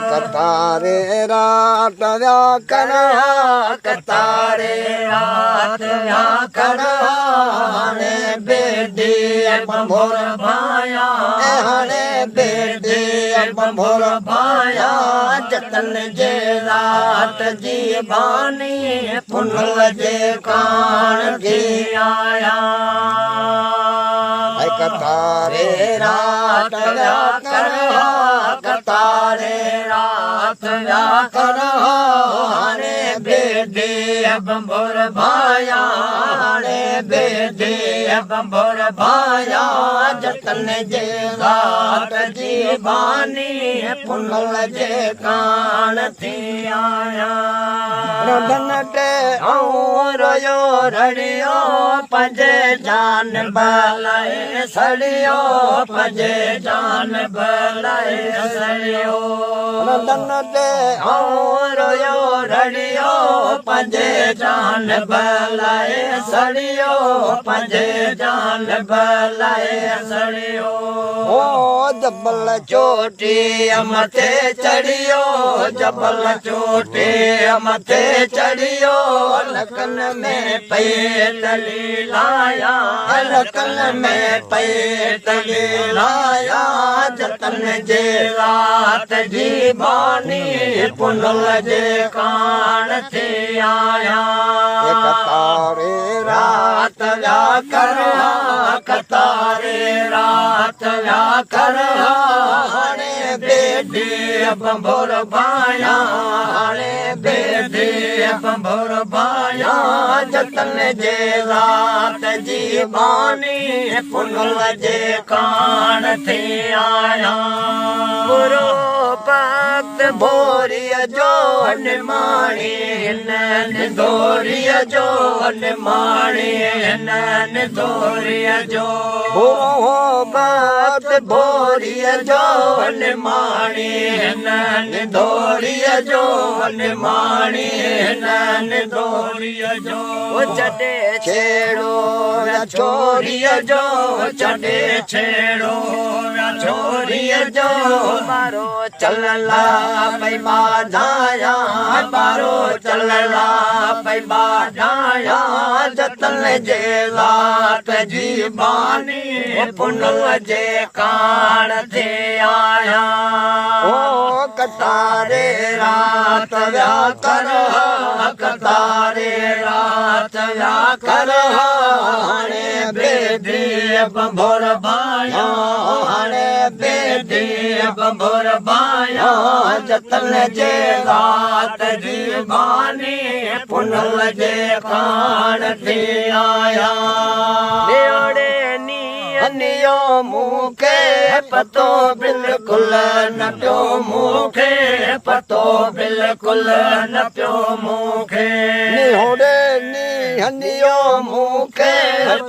कतारे रात व्या कर कतारे रात व्या कर हाणे बेडी बंभोर भाया हाणे बेडी बंभोर भाया जतन जे रात जी बानी पुनल जे कान थी आया। कतारे रात व्या कर कतारे रात व्या कर हाणे बेडी बंभोर भाया हाणे बेडी बंभोर भाया जतन जे रात जी बानी पुनल जे कान थी आया। रंधन ते आऊं रोयो रड़ियो पंजे जान बलाए सड़ियो पंजे जान बलाए सड़ियो। रंधन ते आऊं रोयो रड़ियो पंजे जान बलाए सड़ियो पंजे जान बलाए सड़ियो। ओ जबल चोटी मथे चढ़ियो जबल चोटी मथे चढ़ियो लकन में पैतली लाया लकन में पैतली लाया जतन जे रात जी बानी पुनल जे कान थी आया। कतारे रात व्या कर कतारे रात व्या कर हाणे बेडी बंभोर भाया हाणे बेडी बंभोर भाया जतन जे रात जी बानी पुनल जे कान थी आया। बुरो भक्त भोरीअ जो निमाणी हिन दोरीअ जो निमाणी हिन दोरीअ जो। बुरो भक्त भोरीअ जो निमाणी हिन दोरीअ जो निमाणी हिन दोरीअ जो। चॾे छेड़ो छोरीअ जो चॾे छेड़ो छोरीअ जो बारो चलला पई बाधाया बारो चलला पई बाधाया जतन जे रात जी बानी पुनल जे कान थी आया। ओ कतारे रात व्या कर कतारे रात व्या कर हाणे बेडी बंभोर भाया हाणे बेडी बंभोर भाया जतन जे रात जी बानी पुनल जे कान थी आया। नियोड़े नियो मूंखे पतो बिल्कुल न पियो मूंखे पतो बिल्कुल न पियो मूंखे। निहोड़े नियो मूंखे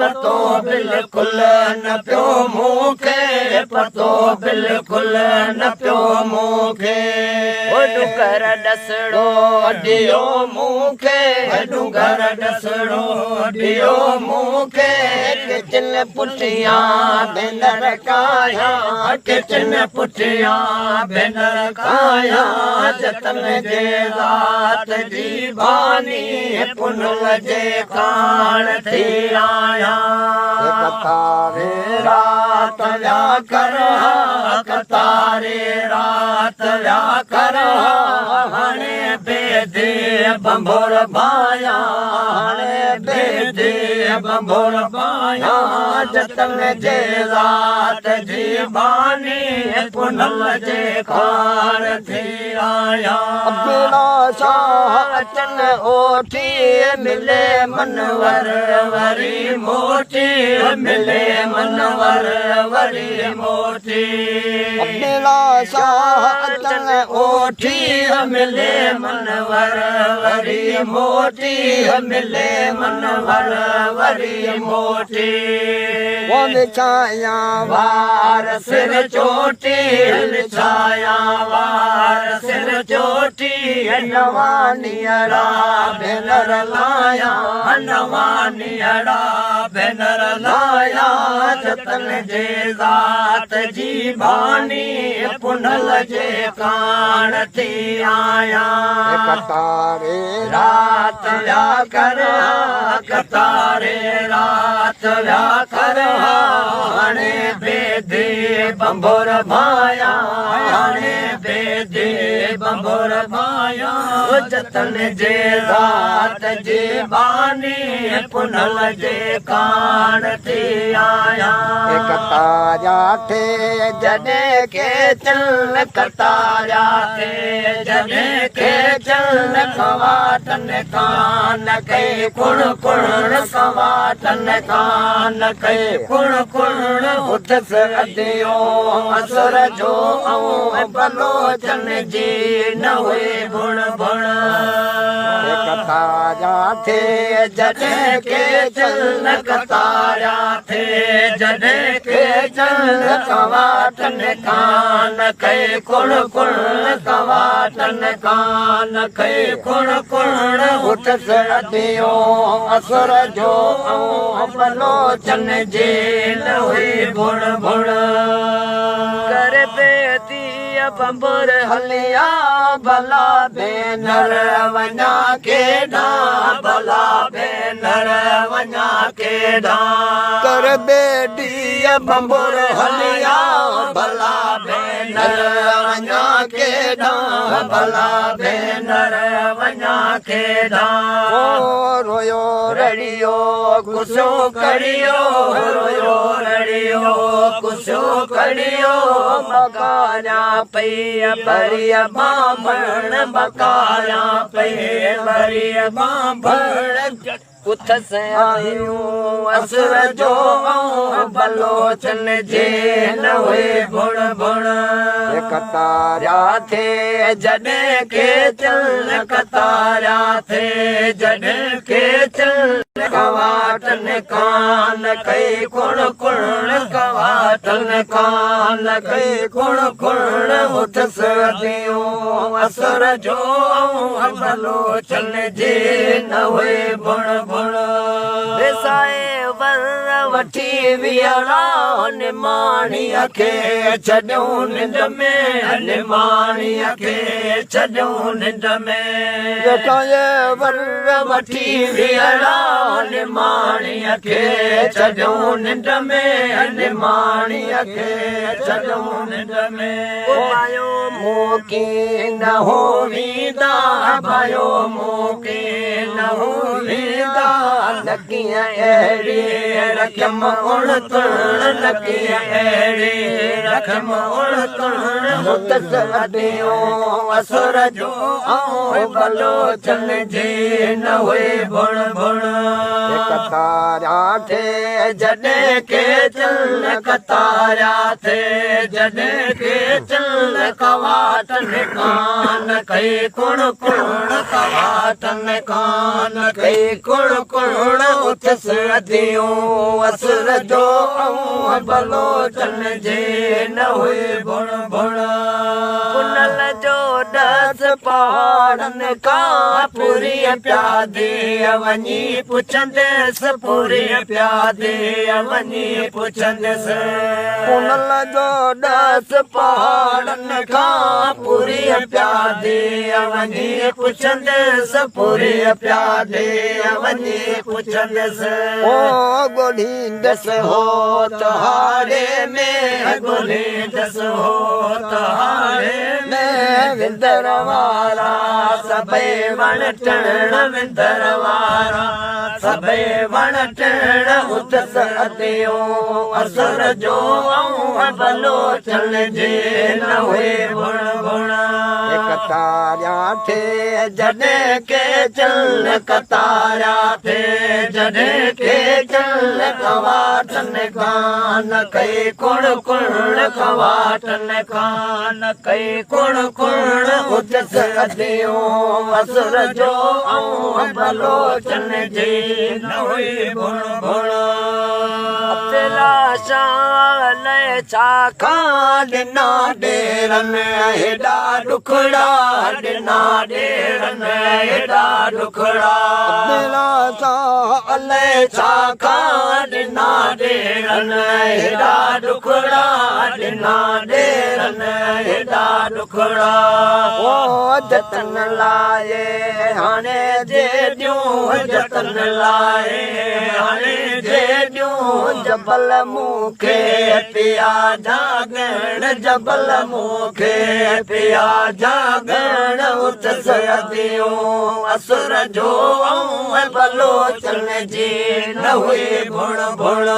पतो बिल्कुल न पियो मूंखे पतो बिल्कुल न पियो मूंखे। डूंगर ॾसड़ो ॾियो मूंखे डूंगर ॾसड़ो ॾियो मूंखे किचन पुठियां भेनर काया किचन पुठियां भेनर काया जतन जे रात जी बानी पुनल जे कान थी आया। कतारे रात व्या कर कतारे रात व्या कर हाणे बेदी बंभोर भाया हाणे बेदी बंभोर भाया जतन जे रात जी बानी पुनल जे कान थी आया। अब्दुल्ला शाह अचन ओठी मिले मनवर वरी मोटी मिले मनवर वरी मोटी। अब्दुल्ला शाह अचन ओठी मिले मनवर वरी मोटी मिले मनवर वरी मोटी। वो बिछाया वार सिर चोटी बिछाया वार सिर चोटी नवानियर ڏينهڙا ڀينر لايا، نوان ڏينهڙا ڀينر لايا. جتن جي ذات جي باني پنهل جي ڪاڻ ٿي آيا. ڪتاري رات ويا ڪر، ڪتاري رات ويا ڪر. هاڻي بيدي بمبر ڀايا، هاڻي بيدي بمبر ڀايا. جتن جي ذات جي باني پنهل جي ڪاڻ ٿي آيا. ڪتاريا ٿي جڏهن ڪي چل، ڪتاريا ٿي جڏهن ڪي چل. کواٽن ڪان ڪئي ڪڻ ڪڻ، کواٽن ڪان ڪئي ڪڻ ڪڻ. اٿس اديو اسر جو ۽ بلوچن جي نه هئي ڀڻ ڀڻ. ڪتاريا ٿي جڏهن ڪي چل، ڪتاريا ٿي جڏهن ڪي چل. کواٽن ڪان ڪئي ڪڻ ڪڻ، کواٽن ڪان ڪئي ڪڻ ڪڻ. اٿس اديو اسر جو ۽ بلوچن جي نه هئي ڀڻ ڀڻ. ڪر بيتي بمبر هليا، ڀلا ڀينر وڃا ڪيڏا، ڀلا ڀينر وڃا ڪيڏا. ڪر بيڊي بمبر هليا، ڀلا ڀينر وڃا ڪيڏا، ڀلا ڀينر وڃا ڪيڏا. رويو رڙيو ڪسو ڪڙيو، رويو رڙيو ڪسو ڪڙيو. مڪاريا پئي ڀري بامڻ، مڪاريا پئي ڀري بامڻ. اٿس آهيون اسر جو بلوچن جي نه هئي ڀڻ ڀڻ. ڪتاريا ٿي جڏهن ڪي چل، ڪتاريا ٿي جڏهن ڪي چل. ڪواٽن ڪان ڪئي ڪڻ ڪڻ، ڪواٽن ڪان ڪئي ڪڻ ڪڻ. اٿس اديون اسر جو بلوچن جي نه هئي ڀڻ ڀڻ. وسائي ور وٺي ويڙا، نماڻيءَ کي ڇڏيون ننڊ ۾، نماڻيءَ کي ڇڏيون ننڊ ۾. وسائي ور وٺي ويڙا، نماڻيءَ کي ڇڏيون ننڊ ۾، نماڻيءَ کي ڇڏيون ننڊ ۾. ڀايو مون کي نه هو ويندا، ڀايو مون کي نه هو ويندا. لڪيءَ اهڙي رکيم اڻ تڻ، لڪيءَ اهڙي رکيم اڻ تڻ. اٿس اديو اسر جو ۽ بلوچن جي نه هئي ڀڻ ڀڻ. ڪتاريا ٿي جڏهن ڪي چل، ڪتاريا ٿي جڏهن ڪي چل. ڪواٽن ڪان ڪئي ڪڻ ڪڻ، ڪواٽن ڪان ڪئي ڪڻ ڪڻ. اٿس اديون اسر جو ۽ بلوچن جي نه هئي ڀڻ ڀڻ. پنهل جو ڏس پهاڙن کان پوري پيادي وڃي پڇندس، پوري پيادي وڃي پڇندس. پنهل جو ڏس پهاڙن کان پوري پيادي وڃي پڇندس، پوري پيادي وڃي پڇندس. او ڳولهيندس هو تهاڙي ۾، ڳولهيندس هو تهاڙي ۾. وندر وارا سڀئي وڻ ٽڻ، وندر وارا سڀئي وڻ ٽڻ. اٿس اديو اسر جو ۽ بلوچن جي نه هئي ڀڻ ڀڻ. ڪتاريا ٿي جڏهن ڪي چل، ڪتاريا ٿي جڏهن ڪي چل. ڪواٽن ڪان ڪئي ڪڻ ڪڻ، ڪواٽن ڪان ڪئي ڪڻ ڪڻ. اٿس اديو اسر جو ۽ بلوچن جي نه هئي ڀڻ ڀڻ. عبدلا شاهه الائي ڇا کان ڏنا ڏيرن هيڏا ڏکڙا ڏنا ڏيرن هيڏا ڏکڙا. دلاسا الائي ڇا کان ڏنا ڏيرن هيڏا ڏکڙا ڏنا ڏيرن هيڏا ڏکڙا. او جتن لاءِ هاڻي جيڏيون، جتن لاءِ هاڻي جيڏيون جبل مون کي پيا جاڳڻ، جبل مون کي پيا جاڳڻ. اٿس اديون اسر جو ۽ بلوچن جي نه هئي ڀڻ ڀڻ.